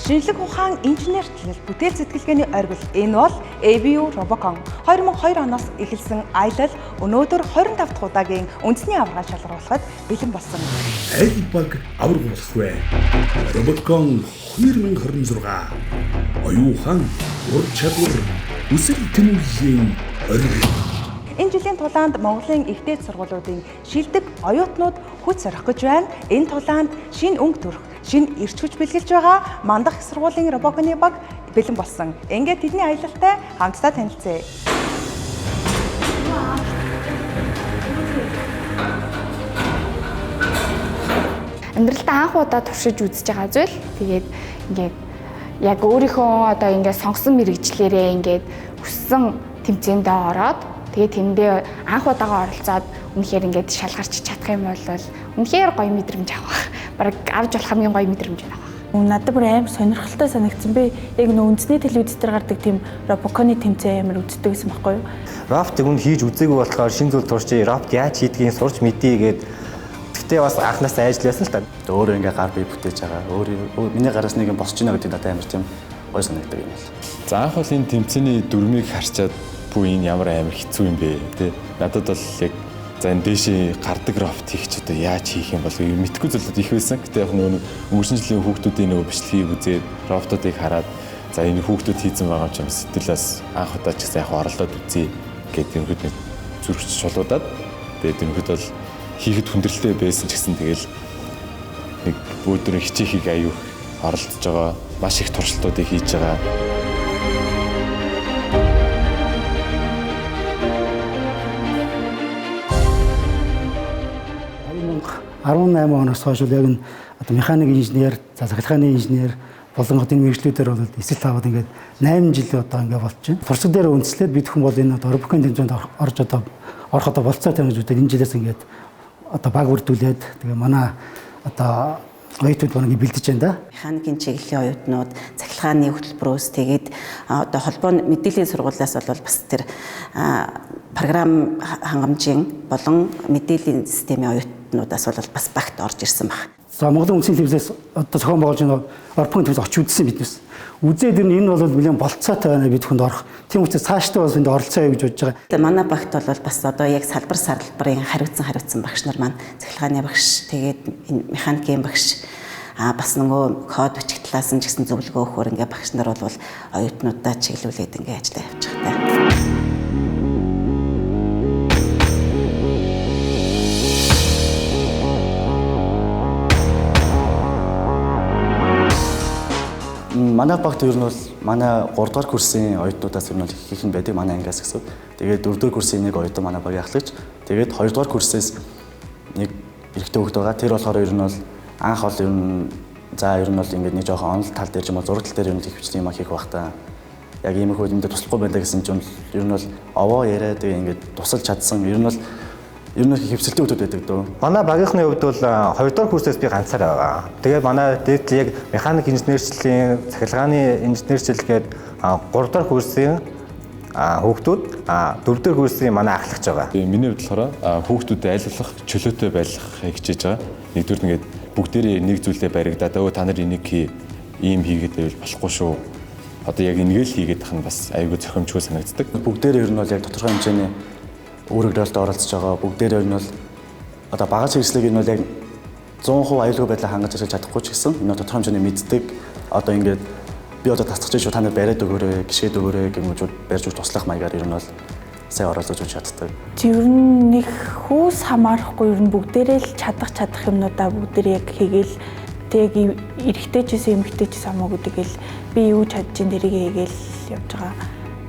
Шинжлэх ухаан, инженерчлэл, бүтээл сэтгэлгээний оргил. Энэ бол ABU Robocon. 2002 оноос эхэлсэн аялал өнөөдөр 25 дахь удаагийн үндэсний аварга шалгаруулахад бэлэн болсон. Аль баг аварга болох вэ? Robocon 2026. Оюун ухаан, ур чадвар, өсөл тэмүүллийн оргил. Энэ жилийн тулаанд Монголын их дээд сургуулиудын шилдэг оюутнууд хүч сорих гэж байна. Энэ тулаанд шинэ өнгө төрх, шинэ эрч хүч бэлгэлж байгаа Мандах их сургуулийн Робоконы баг бэлэн болсон. Ингээд тэдний аялалтай хамтдаа танилцъя. Амьдралдаа анх удаа туршиж үзэж байгаа зүйл. Тэгээд ингээд яг өөрийнхөө одоо ингээд сонгосон мэрэгжлээрээ ингээд хүссэн тэмцээндээ ороод тэгээд тэндээ анх удаага оролцоод үнэхээр ингээд шалгарч чадах юм бол үнэхээр гоё мэдрэмж авах. Бараг авч болох хамгийн гоё мэдрэмж авах. Надад бүр амар сонирхолтой санагдсан. Би яг нөө үндэсний телевиз дээр гардаг тийм Робоконы тэмцээн амар үздэг гэсэн байхгүй юу? Робот үн хийж үзээгүй болохоор шинэ зүйл туршиж, робот яаж хийдгийг сурч мэдье гээд тэгтээ бас анхнаасаа ажилласан л та. Өөрөө ингээ гар бие бүтээж байгаа. Өөрөө миний гараас нэг юм босч ийна гэдэг надад амар тийм гоё санагддаг юм л. За анх бол энэ тэмцээний дүрмийг харчаад бүү энэ ямар амар хэцүү юм бэ тэ. Надад бол яг за энэ дээшээ гардаг робот хийх ч одоо яаж хийх юм бол мэдхгүй зүйлүүд их байсан. Гэтэ яг нөгөө өнгөрсөн жилийн хүүхдүүдийн нөгөө бичлэгийг үзээд роботуудыг хараад за энэ хүүхдүүд хийцэн байгаа юм чинь сэтгэлээс анх удаа ч гэсэн яг оролдоод үзье гэдэг юм хэд зүрхч чулуудаад тэгээд энэ хэд бол хийхэд хүндрэлтэй байсан ч гэсэн тэгэл нэг өөдрөө хичээхийг аюу оролдож байгаа, маш их туршилтуудыг хийж байгаа. 2018 оноос хойш яг энэ одоо механик инженер, за цахилгааны инженер болон одоо энэ мэргэжлүүдээр бол эсэл аваад ингээд 8 жил одоо ингээд болчихно. Туршлага дээр үндэслээд бид хүн бол энэ одоо Робокон тэмцээнд орж одоо орох одоо болцоо тавина гэж үзээд энэ жилээс ингээд одоо баг бүрдүүлээд тэгээ манай одоо оюутнууд манайг бэлдэж байна да. Механикийн чиглэлийн оюутнууд, цахилгааны хөтөлбөрөөс тэгээд одоо холбоо мэдээллийн сургуулиас бол бас тэр програм хангамжийн болон мэдээллийн системийн оюутнуудаас бол бас багт орж ирсэн баг. За Монголын үндэсний телевизээс одоо зохион байгуулж байгаа Робокон тэмцээн очиж үзсэн биднес. Үзээд энэ бол нэлээд болцоотой байна бид хүнд орох. Тийм учраас цаашдаа бас энд оролцоо гэж бодож байгаа. Манай багт бол бас одоо яг салбарын хариуцсан багш нар маань цахилгааны багш, тэгээд механикийн багш, бас нөгөө код бичих талаас нь ч гэсэн зөвлөгөө өгөхөөр ингээ багш нар бол оюутнуудаа чиглүүлээд ингээ ажиллаа явуучих таа. Манай багт ер нь бол манай 3 дугаар курсын оюутнуудаас ер нь бол их их байдаг манай ангиас гэсэн. Тэгээд 4 дугаар курсын нэг оюутан манай багийн ахлагч. Тэгээд 2 дугаар курсээс нэг эрэгтэй хүүхэд байгаа. Тэр болохоор ер нь бол анх бол ер нь за ер нь бол ингээд нэг жоохон онол тал дээр ч юм уу зураг тал дээр ер нь их хвчлийн юм хийх байх та. Яг иймэрхүү юмдээ туслахгүй байна гэсэн чинь ер нь бол овоо яриа тэгээ ингээд тусалж чадсан. Ер нь бол хэвсэлтэй хүмүүс байдаг дөө. Манай багийнхны хувьд бол 2 дугаар курсээс би ганцаар байгаа. Тэгээд манай дээд яг механик инженерчлийн, цахилгааны инженерчил гээд 3 дугаар курсын хүүхдүүд, 4 дугаар курсын манай ахлагч байгаа. Миний хувьд болохоор хүүхдүүдэд аль болох чөлөөтэй байлгахыг хичээж байгаа. Нэгдүгээр ингээд бүгдээрээ нэг зүйлээ баригдаад өө та нар энийг хий, ийм хийгээд байвал болохгүй шүү. Одоо яг энэгээл хийгээд тах нь бас айгүй зохимжгүй санагддаг. Бүгдээрээ ер нь бол яг тодорхой хэмжээний үүрэгдэлд оролцож байгаа. Бүгдээрээ нь бол одоо багаж хэрэгслийг нь бол яг 100% аюулгүй байдлаар хангаж ашиглаж чадахгүй ч гэсэн энэ тодорхой хэмжээний мэддэг. Одоо ингээд би одоо тасцаж шүү та нар бариад өгөөрэй, гიშгээд өгөөрэй гэмүүжүүд барьж өгч туслах маягаар ер нь бол сайн оролцож өгч чаддаг. Ер нь нэг хүүс хамаарахгүй ер нь бүгдээрээ л чадах юмнуудаа бүгдээрээ яг хийгээл тэг эрэгтэй ч гэсэн эмэгтэй ч гэсэн хамаагүй тэгэл би юу чадчих тэрийг хийгээл явж байгаа.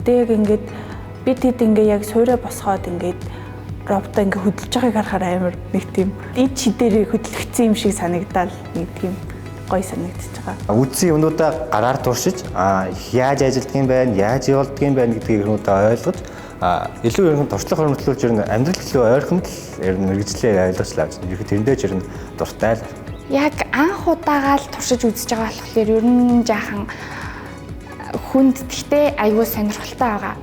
Тэг яг ингээд би тэд ингээ яг суурэ босгоод ингээд роботоо ингээ хөдөлж байгааг харахаар амар нэг тийм ид чидээр хөдлөгдсөн юм шиг санагдал нэг тийм гоё санагдчихж байгаа. Үдсэн юмнуудаа гараар туршиж яаж ажилддаг юм байна, яаж явуулдаг юм байна гэдгийг юмнуудаа ойлгож илүү ер нь туршлага хөрөнгөлүүлж ер нь амьдрал илүү ойрхон л ер нь мэргэжлээ ойлгож л авч. Ерхэд тэрэндээ ч ер нь дуртай л. Яг анх удаага л туршиж үзэж байгаа болохоор ер нь жаахан хүнд гэхдээ айгүй сонирхолтой байгаа.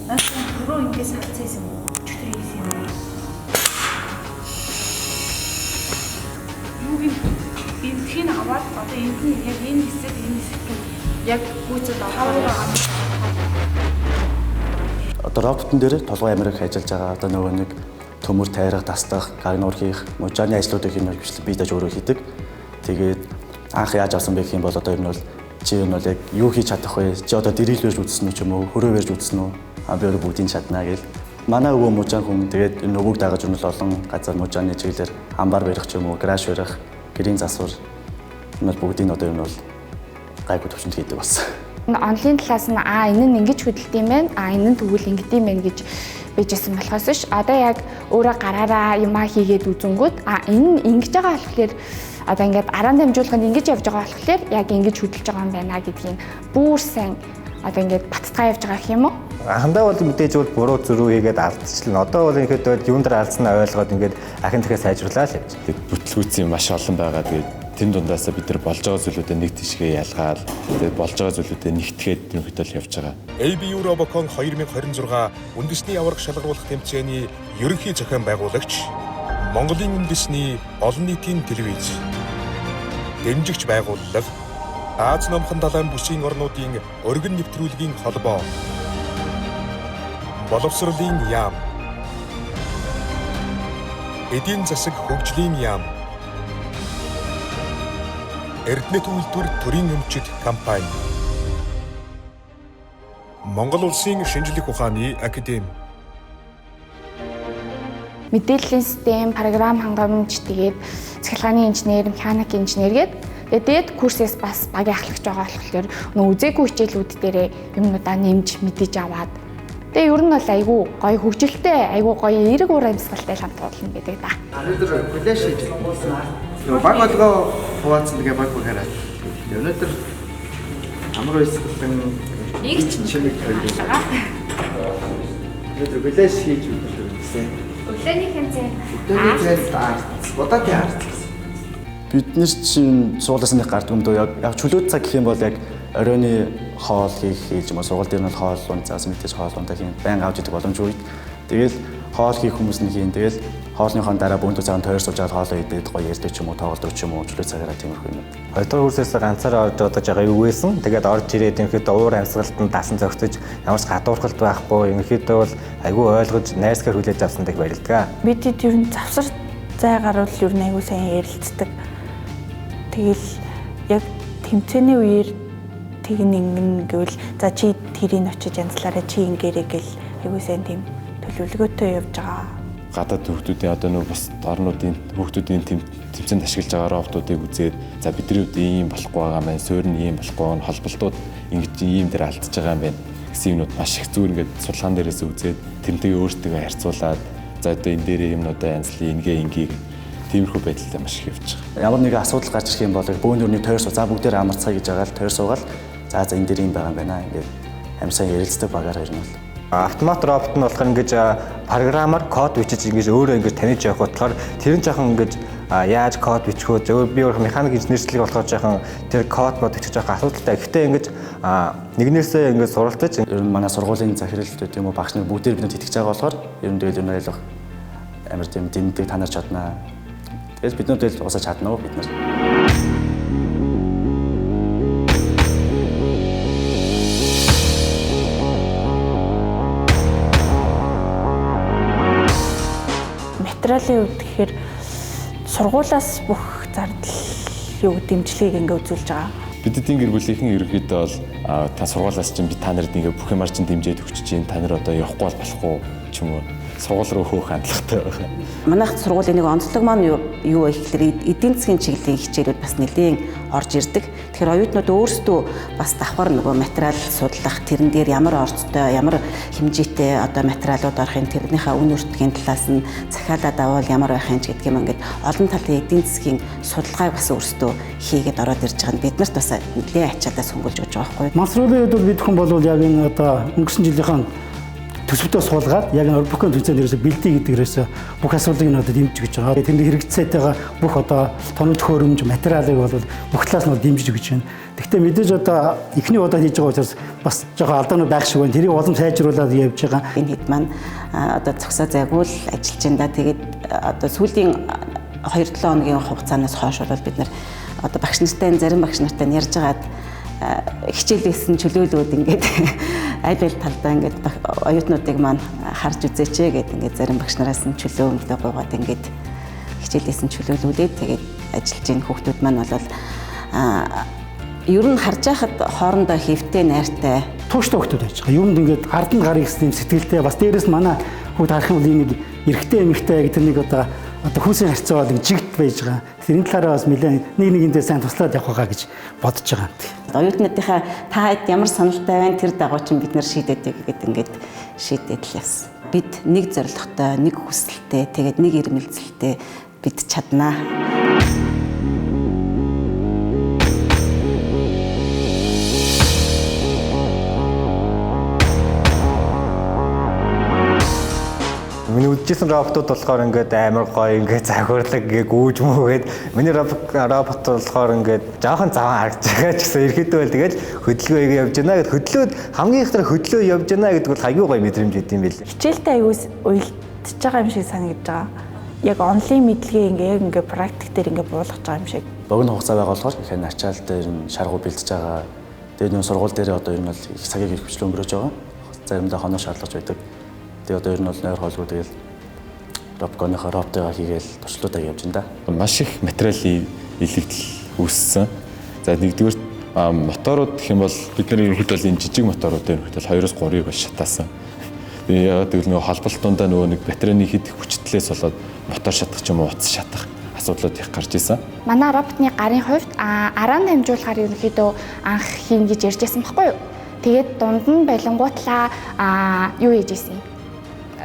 Нааша түрүү ингээд салцсан юм уу? Өчтөр хийсэн юм уу? Юу юм? Үсгийг аваад одоо энд нь яг энэ хэсэг энэ хэсэг нь яг гүйцэд орохоор одоо роботн дээр толгой амир их ажиллаж байгаа. Одоо нөгөө нэг төмөр тайрах, таслах, гагнуур хийх, мужааны ажлуудыг хийнэ би даж өөрөө хийдэг. Тэгээд анх яаж авсан бэ гэх юм бол одоо ер нь бол чи ер нь бол яг юу хийж чадах вэ? Чи одоо дэрэл барьж үзсэн үү ч юм уу? Хөрөө барьж үзсэн үү? А би өөрөө бүгдийг чаднаа гэл. Манай өвөө мужаан хүн тэгээд энэ өвөг дагаж ер нь бол олон газар мужааны чиглэлээр амбар барих ч юм уу, гараж барих, гэрийн засвар энэ бол бүгдийг одоо ер нь бол гайгүй төвшөнд хийдэг болсон. Онлын талаас нь энэ нь ингэж хөдөлт юм байна. Энэ нь тэгвэл ингэдэм юм байна гэж bijсэн болохоос ш одоо яг өөрөө гараараа юмаа хийгээд үзэнгүүт энэ нь ингэж байгаа болохоор одоо ингээд араа дамжуулах нь ингэж явж байгаа болохоор яг ингэж хөдөлж байгаа юм байна гэдгийг бүр сайн одоо ингээд баттгаа явж байгаа гэх юм уу? Анхандаа бол мэдээж бол буруу зүрүү хийгээд алдчихлаа. Одоо бол ингээд юун дээр алдснаа ойлгоод ингээд ахин дахиад сайжруулаа л явж. Тэгээд бүтлгүүцэн маш олон байгаа. Тэгээд тэн дундаасаа бид нар болж байгаа зүйлүүдээ нэг тийшгээ ялгаал тэгээд болж байгаа зүйлүүдээ нэгтгээд ерөнхийдөө л явж байгаа. ABU Robocon 2026 үндэсний аварга шалгаруулах тэмцээний ерөнхий зохион байгуулагч Монголын үндэсний олон нийтийн телевиз, дэмжигч байгууллага, Аз номхон далайн бүсийн орнуудын өргөн нэвтрүүлгийн холбоо, Боловсролын яам, Эдийн засаг хөгжлийн яам, Эрдэнэт үйлдвэр төрийн өмчит компани, Монгол Улсын шинжлэх ухааны академи. Мэдээллийн систем, програм хангамж, тэгээд цахилгааны инженер, механик инженер гээд тэгээд дээд курсээс бас багийн ахлагч байгаа болохоор нөө үзээгүй хичээлүүд дээрээ юмнуудаа нэмж мэдэж аваад тэгээд ер нь бол айгүй гоё хөгжилтэй, айгүй гоё эерэг уур амьсгалтай хамт уулна гэдэг да. Өнөөдөр коллеж хийж нөгөө баг болгоо хуваацсан тэгээ баг багаараа. Өнөөдөр амар баясгалан Игч чимэг хоёр. Өнөөдөр коллеж хийж үзсэн. Өглөөний хэмжээ. Өглөөний зайлд арц, будаагийн арц гэсэн. Бид нар чинь сургуулиас нэг гардаг юм дөө яг чөлөөт цаг гэх юм бол яг оройны хоол хийх хийж юм уу сургууль дээр нь хоол унцаас мэдээж хоол унтаа хийн байн авч идэх боломж үед тэгэл хоол хийх хүмүүс нь хийн тэгэл хоолныхоо дараа бөөнтө цагаан тойр сууж аваад хоолоо идээд гоё ярьдаг ч юм уу тоглодог ч юм уу чөлөөт цагаараа тиймэрхүү юм. Хоёрдугаар курсээс ганцаараа орж одоо жага юу байсан. Тэгээд орж ирээд ерөнхийдөө уур амьсгалтанд дасан зохицож ямар ч гадуурхалт байхгүй. Ерөнхийдөө бол айгүй ойлгож найрсгаар хүлээж авсан дэх баярлалаа. Бид хэд ер нь завсар зай гарвал ер нь айгүй сайн ярилцдаг. Тэгэл яг тэмцээний үеэр тэгнэ ингэнэ гэвэл за чи тэрийг очиж янзлаарай чи ингээрэй гэл айгүй сайн тийм төлөвлөгөөтэй явж байгаа. Гадаад хүүхдүүдийн одоо нөө бус орнуудын хүүхдүүдийн тэмцээнд ашиглаж байгаа роботуудыг үзээд за бидний хувьд ийм болохгүй байгаа маань, суурь нь ийм болохгүй байгаа, холболтууд ингэж ийм дээр алдчихж байгаа юм байна гэсэн юмнууд маш их зүгээр ингээд судалгаан дээрээс үзээд тэрнтэйгээ өөртөө харьцуулаад за одоо энэ дээрээ юмнуудаа янзлын ингээ ингийг тиймэрхүү байдалтай маш их явж байгаа. Ямар нэгэн асуудал гарч ирэх юм бол бөөн өрний тойр суу за бүгдээр амарцгаая гэж байгаа л тойр суугаал за за энэ дээр юм байгаа юм байна ингээд амь сайн ярилцдаг багаараа ирнэ бол. Автомат робот нь болохоор ингэж програмаар код бичиж ингэж өөрөө ингэж таних явах болохоор тэр нь жоохон ингэж яаж код бичих вэ? Зөв би өөр механик инженерчлэг болохоор жоохон тэр код мод бичих жоохон асуудалтай. Гэхдээ ингэж нэгнээсээ ингэж суралцаж ер нь манай сургуулийн захирал гэдэг юм уу багш нар бүгдээр бидэнд итгэж байгаа болохоор ер нь тэгэл ер нь ойлгох амар тийм дэмдэг та нар чаднаа. Тэгэл бид нар тэгэл уусаа чадна уу бид нар. Материалын хувьд гэхээр сургуулиас бүх зардал юу дэмжлэгийг ингээ үзүүлж байгаа. Бидний гэр бүлийнхэн ерөнхийдөө бол та сургуулиас чинь би та нарт ингээ бүх юмар чинь дэмжиж өгч чинь та нар одоо явахгүй бол болохгүй ч юм уу сургууль руу хөөх хандлагатай байна. Манайх сургуулийн нэг онцлог маань юу вэ гэхээр эдийн засгийн чиглэлийн хичээлүүд бас нэлээд орж ирдэг. Тэгэхээр оюутнууд өөрсдөө бас давхар нөгөө материал судлах, тэрэн дээр ямар орцтой, ямар хэмжээтэй одоо материалууд орох юм, тэрнийхээ үн өртгийн талаас нь захиалаад авал ямар байх юм ч гэдэг юм ингээд олон талын эдийн засгийн судалгааг бас өөрсдөө хийгээд ороод ирж байгаа нь бид нарт бас нэлээд ачаалаас хөнгөлж өгч байгаа байхгүй юу? Манай сургуулийн хувьд бол бид хүн бол яг энэ одоо өнгөрсөн жилийнхаа төсөвтөө суулгаад яг энэ Робокон тэмцээнд ерөөсө бэлдээ гэдэг ерөөсө бүх асуудлыг нь одоо дэмжиж өгч байгаа. Тэнд хэрэгцээтэйгээ бүх одоо тономж хөрөмж материалыг бол бүх талаас нь бол дэмжиж өгч байна. Гэхдээ мэдээж одоо эхний удаа хийж байгаа учраас бас жоохон алдаанууд байх шиг байна. Тэрийг улам сайжруулад явж байгаа. Энэ хэд маань одоо зогсоо зайгүй л ажиллаж байна да. Тэгээд одоо сүүлийн 2-7 хоногийн хугацаанаас хойш бол бид нар Одоо багш нартай, зарим багш нартай ярьж байгаад хичээлээс нь чөлөөлөөд ингээд аль аль талдаа ингээд оюутнуудыг маань харж үзээч гээд ингээд зарим багш нараас нь чөлөө өнгөлөө гуйгаад ингээд хичээлээс нь чөлөөлүүлээд тэгээд ажиллаж байгаа хүүхдүүд маань бол ер нь харж байхад хоорондоо хэвтэй, найртай. Тууштай хүүхдүүд байж байгаа. Юмд ингээд ард нь гарыг гэсэн юм сэтгэлтэй. Бас дээрэс нь манай хүүхд харах юм бол энэ нэг эрэгтэй эмэгтэй гэдэг нэг одоо хүүсийн харьцаа бол жигт байж байгаа. Тэгэхээр энэ талаараа бас нэлээд нэг нэгэндээ сайн туслаад явах байгаа гэж бодож байгаа юм. Оюутнуудынхаа та хэд ямар саналтай байна, тэр дагуу чинь бид нар шийдээд гэдэг ингээд шийдээд л явсан. Бид нэг зорилготой, нэг хүсэлтэй, тэгээд нэг ирмэлзэлтэй бид чаднаа. Миний үзчихсэн роботууд болохоор ингээд амар гоё ингээд захиурлаг ингээд гүүж мүгээд, миний робот болохоор ингээд жоохон заван харагдаж байгаа ч гэсэн ерөөдөө бол тэгэл хөдөлгөөн хийгээ явж байна гэд хөдлөөд хамгийн их тэр хөдлөө явж байна гэдэг бол аягүй гоё мэдрэмж өгд юм бэл. Хичээлтэй аягүй уялдж байгаа юм шиг санагдаж байгаа. Яг онлайн мэдлэгээ ингээ яг ингээ практик дээр ингээ буулгаж байгаа юм шиг. Богино хугацаа байгаа болохоор их ачаал дээр нь шаргуу бэлдэж байгаа. Тэгээд нөө сургууль дээр одоо ер нь бол их цагийг их хвчлэн өнгөрөөж байгаа. Заримдаа хоноо шаардлагаж байдаг. Тэгээ одоо ер нь бол нойр хоолгүй тэгэл Робконыхоо роботыгаа хийгээл туршлуудаа явж байна да. Маш их материалын илэгдэл үүссэн. За нэгдүгээр моторууд гэх юм бол бид нар ерөнхийдөө бол энэ жижиг моторууд ерөнхийдөө 2-3-ыг бол шатаасан. Тэгээ яагаад гэвэл нөгөө холболт дундаа нөгөө нэг батарейны хэд их хүчтлээс болоод мотор шатах ч юм уу утас шатах асуудлууд их гарч исэн. Манай роботны гарын хувьд араа дамжуулахаар ерөнхийдөө анх хийн гэж ярьж байсан байхгүй юу? Тэгээд дунд нь болонгуутлаа юу хийж исэн юм?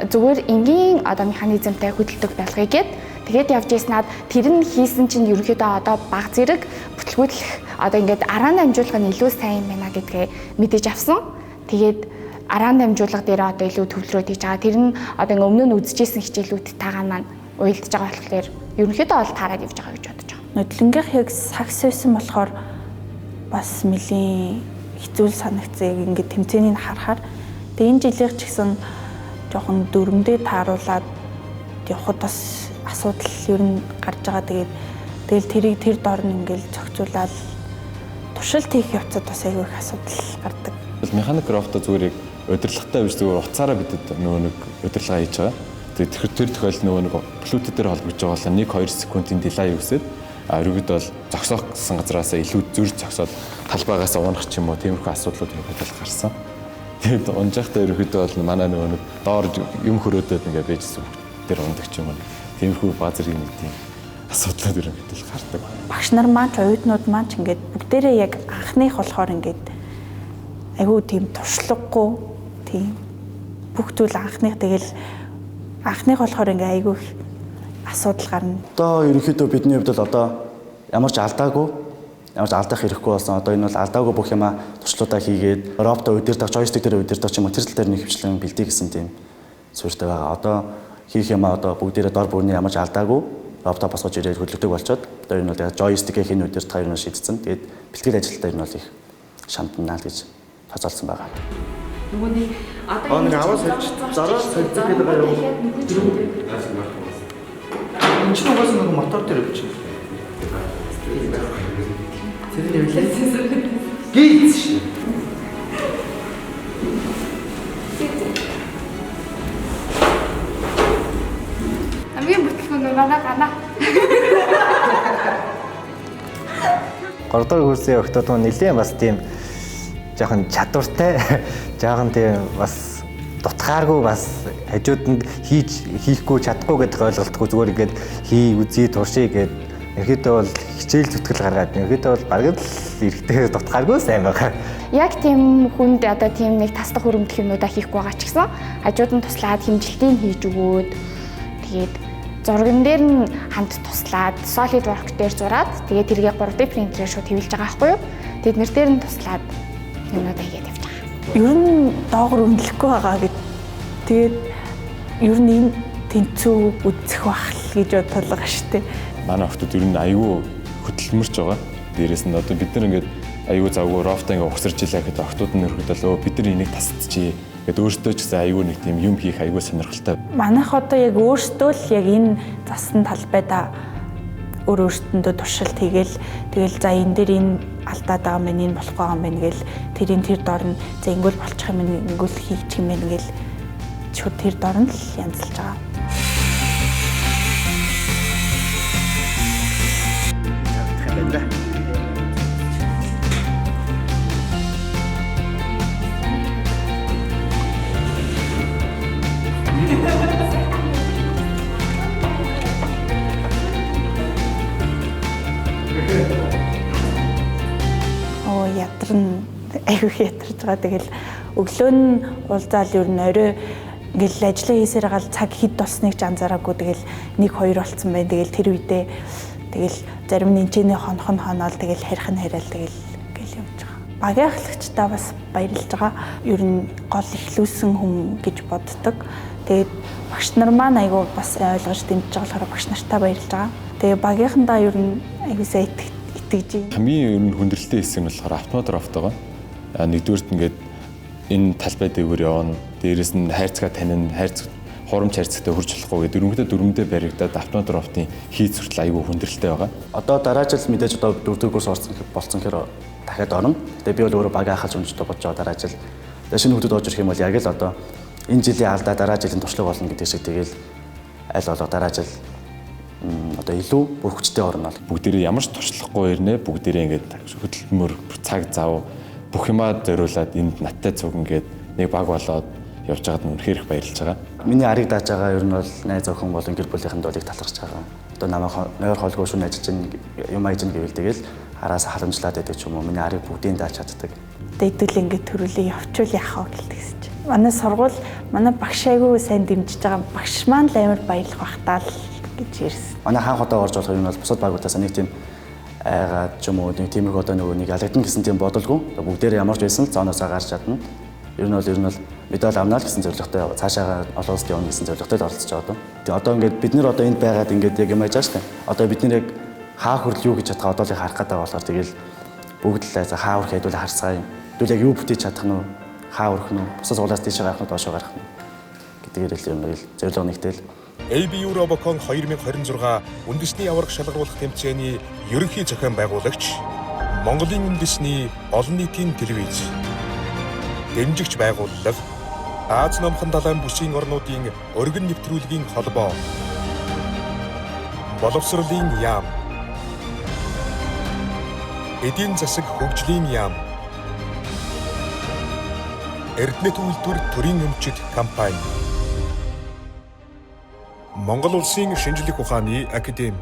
Зүгээр энгийн одоо механизмтай хөдөлдөг болгоё гэд тэгээд явж яснаад тэр нь хийсэн чинь ерөнхийдөө одоо баг зэрэг бүтлгүүтлэх одоо ингээд араа дамжуулах нь илүү сайн юм байна гэдгээ мэдэж авсан. Тэгээд араа дамжуулга дээр одоо илүү төвлөрөөд хийж байгаа. Тэр нь одоо ингээд өмнө нь үзчихсэн хичээлүүд тагаа маань уялдж байгаа болохоор ерөнхийдөө бол таарад явж байгаа гэж бодож байгаа. Нөдлөнгийнх яг сагс байсан болохоор бас нэлийн хэцүү санагцсан, яг ингээд тэмцээнийг харахаар. Тэгээ энэ жилийнх ч гэсэн жоохон дөрөмдөө тааруулаад явхад бас асуудал ер нь гарч байгаа. Тэгээд тэгэл тэрийг тэр дор нь ингээл зохицуулаад туршилт хийх явцад бас айгүй их асуудал гардаг. Механик роботоо зүгээр яг удирдлагатай биш, зүгээр утсаараа бид нөгөө нэг удирдлага хийж байгаа. Тэгээд тэр тохиолдолд нөгөө нэг Bluetooth дээр холбогдож байгаа бол 1-2 секундын delay үүсээд ерөнхийдөө бол зогсоох гэсэн газараасаа илүү зүр зогсоод талбайгаас унах ч юм уу тиймэрхүү асуудлууд ерөнхийдөө гарсан. Тэгээд унжаахтаа ерөнхийдөө бол манай нөгөө нэг доор юм хөрөөдөд ингээд байжсэн хүүхд дээр ундаг ч юм уу. Тиймэрхүү баа зэргийн нэг тийм асуудлууд ерөнхийдөө л гардаг. Багш нар маань ч оюутнууд маань ч ингээд бүгдээрээ яг анхных болохоор ингээд айгүй тийм туршлагагүй, тийм бүх зүйл анхных, тэгэл анхных болохоор ингээд айгүй их асуудал гарна. Одоо ерөнхийдөө бидний хувьд бол одоо ямар ч алдаагүй, ямар ч алдах хэрэггүй болсон. Одоо энэ бол алдаагүй бүх юма туршлуудаа хийгээд роботоо удирдах, joystick дээр удирдах ч юм уу тэр тал дээр нэг хвчлэн бэлдээ гэсэн тийм суурьтай байгаа. Одоо хийх юма одоо бүгдээрээ дор бүрний ямар ч алдаагүй роботоо босгож ирээд хөдөлгдөг болчоод одоо энэ бол joystick-ийг хэн удирдах юм шийдсэн. Тэгээд бэлтгэл ажилтаа энэ бол их шамтнаа л гэж тооцоолсон байгаа. Нөгөө нэг одоо нэг аваа сольж зараа сольдог гэдэг байгаа юм. Энд чинь угаасаа нөгөө мотор дээр явж байна. Тэр нь юу лээ? Гийц шин. Хамгийн бүтлгүүн нь манай гана. 3 дахь курсын охтууд маань нэлээд бас тийм жоохон чадвартай, жоохон тийм бас дутгааргүй, бас хажууд нь хийхгүй чадахгүй гэдэг ойлголтгүй зүгээр ингээд хий үзье туршия гэд ерөнхийдөө бол хичээл зүтгэл гаргаад ерөнхийдөө бол бараг л эрэгтэй дутгааргүй сайн байгаа. Яг тийм хүнд одоо тийм нэг таслах хөрөмдөх юмнуудаа хийхгүй байгаа ч гэсэн хажууд нь туслаад хэмжилтийг хийж өгөөд тэгээд зурган дээр нь хамт туслаад SolidWorks дээр зураад тэгээд тэргээ 3D принтерээр шууд хэвлэж байгаа байхгүй юу? Тэд нэр дээр нь туслаад юмнуудаа хийгээд явж байгаа. Ер нь доогор үнэлэхгүй байгаа гэд. Тэгээд ер нь энэ тэнцүү үзэх бах л гэж бодлого штэ. Манай охтууд ер нь аюу хөдөлмөрч байгаа. Дээрээс нь одоо бид нар ингээд аюу завгүй роботоо ингээд угсарч илаа гэхэд охтууд нь ерөнхийдөө бид нар энийг тасцчихъя гэд өөртөө ч гэсэн аюу нэг тийм юм хийх аюу сонирхолтой. Манайх одоо яг өөртөө л яг энэ засан талбайдаа өөр өөртөндөө туршилт хийгээл, тэгэл за энэ дээр энэ алдаад байгаа юм байна, энэ болохгүй байгаа юм байна гээл тэрийн тэр дор нь за ингэвэл болчих юм байна, ингэвэл хийчих юм байна гээл шууд тэр дор нь л янзалж байгаа. Оо ядарна, айгүй ядарч байгаа. Тэгэл өглөө нь уулзаал ер нь орой ингээл ажиллаа хийсээр гал цаг хэд болсныг ч анзаараагүй, тэгэл 1 2 болцсон байна. Тэгэл тэр үедээ тэгэл зарим нь энэчний хонох нь хоноол, тэгэл харих нь хариал, тэгэл ингээл явж байгаа. Багийн ахлагчдаа бас баярлж байгаа. Ер нь гол эхлүүлсэн хүн гэж боддог. Тэгээд багш нар маань айгүй бас ойлгож дэмжиж байгаа болохоор багш нартаа баярлж байгаа. Тэгээ багийнхандаа ер нь айгүй сайн итгэж байна. Хамгийн ер нь хүндрэлтэй хэсэг нь болохоор автомат робот байгаа. Нэгдүгээрт ингээд энэ талбай дээгүүр явна. Дээрээс нь хайрцгаа танина, хайрцаг хурамч хайрцагтай хурж болохгүй гэдэг дөрөвдөө дөрөмдөө баригдаад автомат роботын хийц хүртэл айгүй хүндрэлтэй байгаа. Одоо дараа жил мэдээж одоо дөрөвдүгээр курс орсон болсон гэхээр дахиад орно. Тэгээ би бол өөрөө багаа ахалж өнжтэй бодож байгаа дараа жил. Тэгээ шинэ хүмүүс орж ирэх юм бол яг л одоо энэ жилийн алдаа дараа жилийн туршлага болно гэдэг шиг тэгэл аль болох дараа жил одоо илүү бүр хүчтэй орно. Бүгдээрээ ямар ч туршлахгүй ирнэ, бүгдээрээ ингээд хөдөлмөр цаг зав бүх юмаа зориулаад энд надтай цуг ингээд нэг баг болоод явж байгаад нь үнэхээр их баярлж байгаа. Миний арийг дааж байгаа ер нь бол найз охин болон гэр бүлийнхэнд бол их талархаж байгаа. Одоо намайг нойр холгүй шүн ажиллаж юм аяж гэвэл тэгэл араас халамжлаад байдаг ч юм уу. Миний арийг бүгдийг дааж чаддаг. Дэдүүл ингээд төрүүлээ явчвал яах вэ гэлтгийс чи. Манай сургууль, манай багш айгүй сайн дэмжиж байгаа. Багш маань л амар баярлах бах таа л гэж ирсэн. Манай хаан хотоо орж болох юм бол бусад багуудаас нэг тийм айгаад ч юм уу нэг тиймэрхүү одоо нөгөө нэг ялагдана гэсэн тийм бодолгүй. Бүгдээр ямар ч байсан л зооноосоо гарч чадна. Ер нь бол медаль авнаа л гэсэн зорилготой цаашаа олон улсад явна гэсэн зорилготой л оролцож байгаа даа. Тэгээ одоо ингээд бид нэр одоо энд байгаад ингээд яг юм яаж байгаа штэ. Одоо бид нэр яг хаа хүрэл юу гэж чадгаа одоо л харах гэдэг болохоор тэгэл бүгд л хаа хүрэх хэдүүл харцгаая. Тэгвэл яг юу бүтээж чадах нь вэ? Хаа хүрэх нь вэ? Бусад сургуулиас тийшээ гарах нь доошоо гарах нь гэдгээр л юм л зорилго нэгтэл. ABU Robocon 2026 үндэсний аварга шалгаруулах тэмцээний ерөнхий зохион байгуулагч Монголын үндэсний олон нийтийн телевиз, дэмжигч байгууллага, Аз номхон далайн бүсийн орнуудын өргөн нэвтрүүлгийн холбоо, Боловсролын яам, Эдийн засаг хөгжлийн яам, Эрдэнэт үйлдвэр төрийн өмчит компани, Монгол Улсын шинжлэх ухааны академи.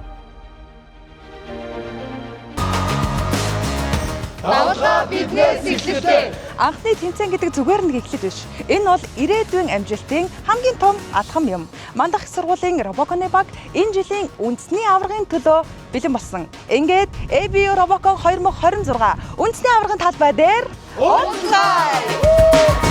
Давлаа биднээс эхлэлтэй. Анхны тэмцээн гэдэг зүгээр нэг эхлэл биш. Энэ бол ирээдүйн амжилтын хамгийн том алхам юм. Мандах их сургуулийн Робоконы баг энэ жилийн үндэсний аваргын төлөө бэлэн болсон. Ингээд ABU Robocon 2026 үндэсний аваргын талбай дээр уулзъя.